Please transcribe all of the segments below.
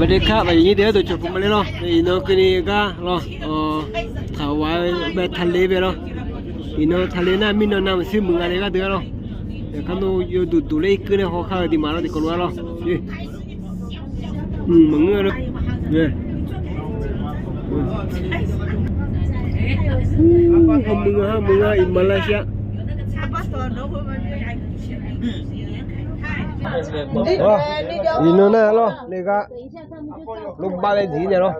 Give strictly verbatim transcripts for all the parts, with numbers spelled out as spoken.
Maqdeuq kar maqyuif nyir deuq-aer dawqcawq puq ma ler lawr. Iqnan keuvni gar lawr, taqghaq-eu bae tale bae lawr. Iqnan tale nar mirnan navmaqtser muiq nga nae gharduq-aer lawr. Kar nawr yawduq duq ler irkeuv nae hawkar-eu diqmaq lawr tiqkawv lof-aer lawr. Maqngeur lawr. Hawmuiq nga, hawmuiq nga, iqmaq lavshav. Iqnan nar lawr, nae gar lorbav bae dziq nae lawr.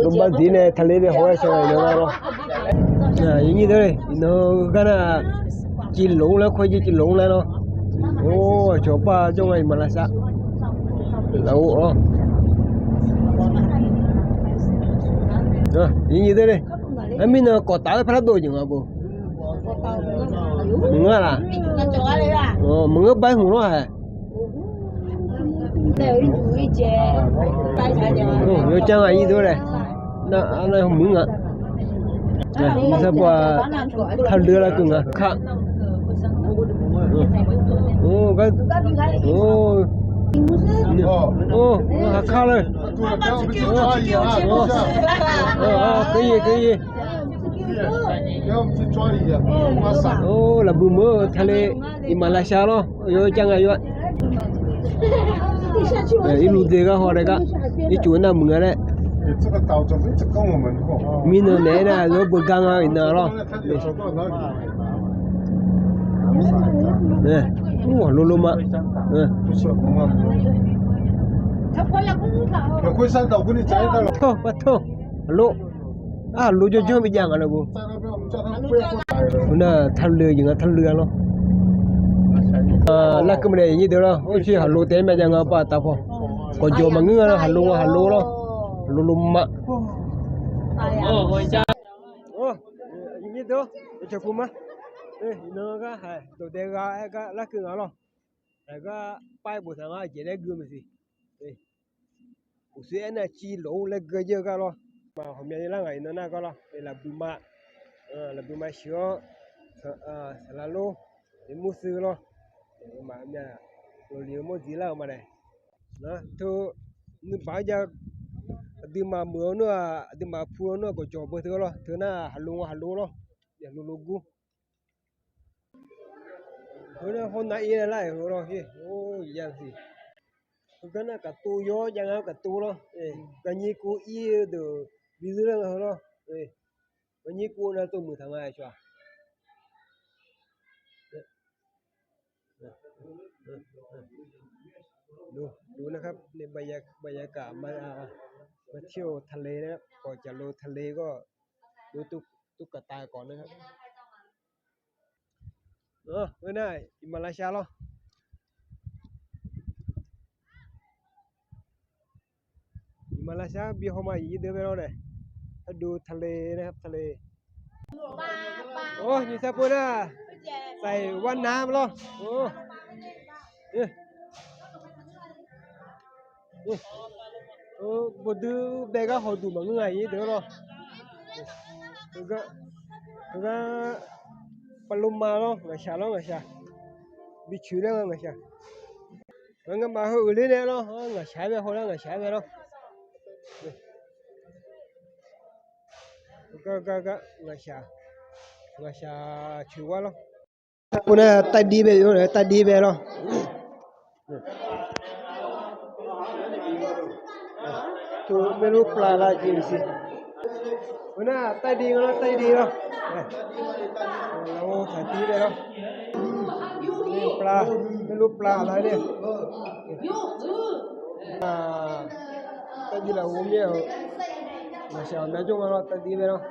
Lorbav dziq nae tale bae haw-aer shawr-eu iqnan nar lawr. Iqnyir deuq-aer iqnan gar nar, civlof-anr laer khoer jir civlof-anr laer lawr. Or, aqcawq bar jawr nga iqmaq lavshav. Laf-or lawr. Iqnyir deuq-aer, armirnan kawqtaf-aer par lar dov jeq nga bo. Maqngeur laf. Maqngeur bar hmq lawr hae. Yawcar nga iqnyir deuq-aer laer. Nar, nar muiq nga. Sarpov-aq, taqlui lar keuv nga kar. Or, gar, or, or, aqkar lar. Or, keuv-ir, keuv-ir. Or, lafbui meuq-eu tale, iqmaq lavshav lawr. Yawcar nga yawr. Irluf dzae gar haw nae gar, ircuf nar muiq nga laer. Mirnan naeq-aer nar zawr beugar nga iqnan lawr. Ur, haqlo lo ma. Tawr, tawr, haqlo. Arhaq lo jawrjawr bi jav nga lawr bo. Heu nar taqlui-eu jeq nga taqlui-a lawr. Larkeuv ma nae iqnyir deuq lawr, or, haqlo taef-aer myav jav nga ba taf paw. Gawqjawq maqngeur nga lawr, haqlo nga haqlo lawr. Haqlo lo ma. Iqnyir deuq, cawq puq ma. Iqnan gar haiq dawqdae gha-aer gar larkeuv nga lawr. Aqgar pav-aer boftaq nga jeq laer gui-eu maeqsiq. Uqshoe aernar, civlof-anr laer gui-eu jir-eu gar lawr. Maq ghawqmya lar ngaq iqnan nar gar lawr. Lafbui ma, lafbui ma sheuq-awr, saqlaq lor, mursuiv lawr. Maq ghawqmya, ghawqli-eu mawrdziq lar-euq ma nae. Nar teu nuibaq-anr jav, aqduimaf meuq-awr nar-aq, aqduimaf pu-awr nar-aq, gawqjawq beu teu lawr. Teu nar-aq, haqlo haqlo lawr. Yaqlo lo gur. Heu nar hawr nar ir lar-euq heu lawr. Or, ya siq. Heugar nar kaqtov yawr jav nga kaqtov lawr. Gaqnyir kov ir-eu deuq bi zeur lar nga heu lawr. Gaqnyir kov nar tov muiq taq nga aqcawq-aq. Lof, lof nar kar, บรรยากาศ มาเที่ยวทะเลนะครับ kawq jaqlo tale gawr, tov kaqtav kawq nar. Heu nar iqmaq lavshav lawr. Iqmaq lavshav bi haw ma iqnyir deuq bae lawr nae. Ardov tale nar tale. Or, nyiq sar pov nar, saiq war nav lawr. Or, bawduir bae gar hawduq maqngeur nga iqnyir deuq lawr. Heugar, heugar, pavlov ma lawr, ngaqshaq lawr ngaqshaq. Bi coeq lar nga ngaqshaq. Ngamaf heu uiqler nae lawr, ngaqshaq-aer bae haw lar ngaqshaq-aer bae lawr. Gar gar gar ngaqshaq, ngaqshaq coeq war lawr. Nar ใต้ดิน bae lawr, ใต้ดิน bae lawr. Tov maerlof plavlar jeq siq. Heu nar ใต้ดิน nga lawr, ใต้ดิน lawr. Lafov taqdir bae lawr. Plav, maerlof plavlar nae. ใต้ดิน lafov mir-euq ngaqshaq ghawqmya jawr nga lawr, ใต้ดิน bae lawr.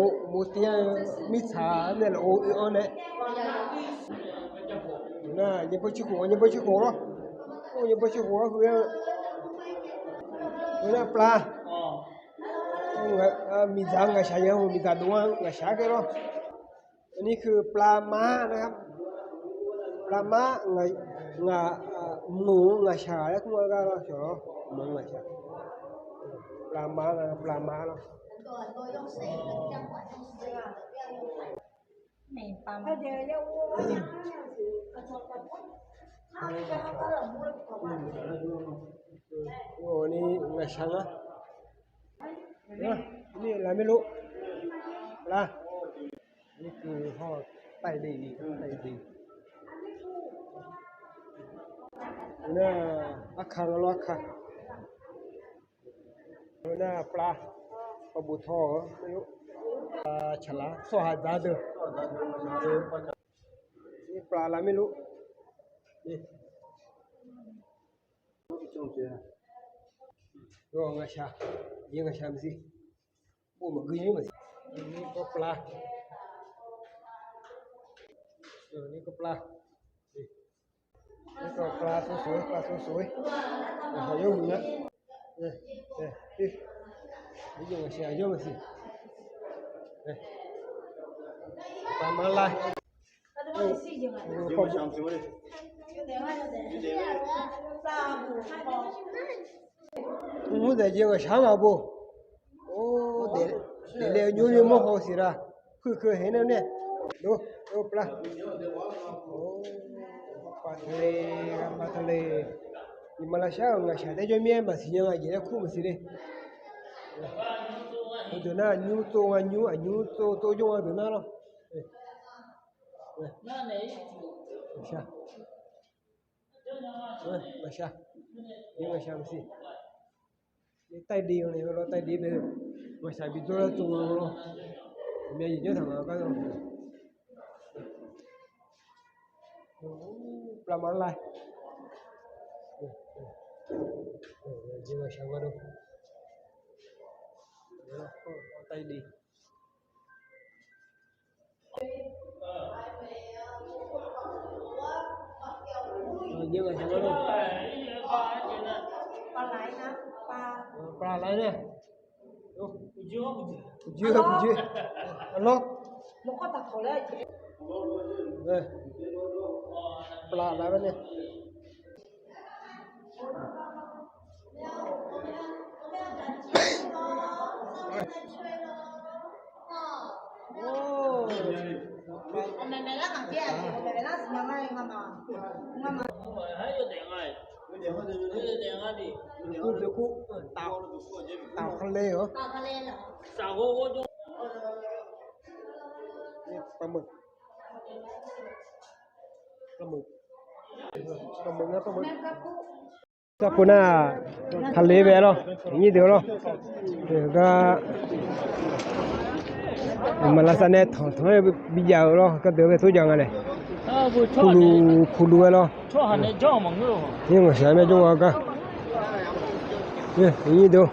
Uqmov tiv-aer mirtsaq nae lafov oe-awr nae. Nar nyaerbawr cirkhof, nyaerbawr cirkhof lawr. Nyaerbawr cirkhof lawr heu-aer. Heu nar plav. Miqdzaq ngaqshaq ya-eu miqdzaq dov-anr ngaqshaq-aer ghae lawr. อันนี้คือปลาม้านะครับ ปลาม้า ngaq, mq-eu ngaqshaq laer kur-eu gar lawr, shawq lawr, mq-eu ngaqshaq. ปลาม้า nga, ปลาม้า lawr. แม่งปลาม้า Shaq nga. Ni laf mir luf. Laf. Ni kuv hawr tae de ni, tae de. Nar, arka nga lawr, arka. Nar plavpavbof taw-awq, caqlaq tsawrhaq dzaq deuq. Ni plavlaf mir luf. Ngaqshaq, ngaqshaq maqsiq. Bov maqgui nymr maqsiq. Ni kawv plav. Ni kawv plav. Ni kawv plav sov sov, plav sov sov. Ngaqshaq yawmuiq nga. Ni ngaqshaq yawmuiq siq. Pavmaq lav. Mr daef jeq ngaqshaq-anr maq bov. Or, daefle-eu nymr ni mawr haw siq la. Khoerkeuv haeq nar nae. Dov, dov plav. Pav tale, pav tale. Iqmalavshar-euq ngaqshaq taer jawr mir-aer maqsiq nya nga jeq laer kur maqsiq le. Heudeuq nar nymr tsov nga nymr, aqnymr tsov tsov jawr nga deuq nar lawr. Ngaqshaq. Ngaqshaq. Ngaqshaq maqsiq. Taev de-eu nae lawr, taev de bae-eu. Ngaqshaq bi dzawr lar tsov nga lawr. Aqmyav jeq janr taq nga gar lawr. Plavmaq lav. Jeq ngaqshaq nga dov. Taev de. Plavlaf nar. Kuv jir, kuv jir. Lawr. Plavlaf nar. Kur deuq kur. Taf kale-awr. Pavmeuq. Pavmeuq. Pavmeuq ngar pavmeuq. Sarpov nar, taqle bae lawr, nyir deuq lawr. Gar, maqlavsav nae tanq tanq-aer bijav-eu lawr, gar deuq bae tov jav nga nae. Kuqluq kuqluq-aer lawr. Ngaqshaq myav jawr nga gar. Nyir deuq,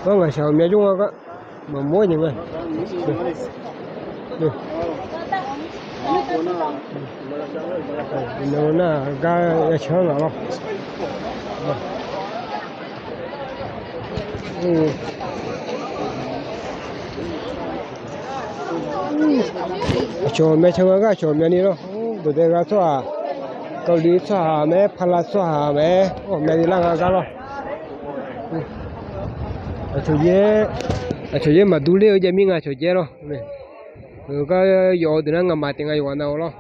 gar ngaqshaq-euq myav jawr nga gar. Maqmawr nyiq nga. Nar gar ya can laf lawr. Aqcawq myav can nga gar aqcawq myav ni lawr. Dawqdae ghaq tsawrhaq, Kali tsawrhaq mae, Pala tsawrhaq mae, myav ni lar nga gar lawr. Aqcawq yaer, aqcawq yaer maqdur ler-eu jav mir nga aqcawq jaer lawr. Gar yawf-eu deuq nar ngamaf taef nga yawqghaq nav-eu lawr.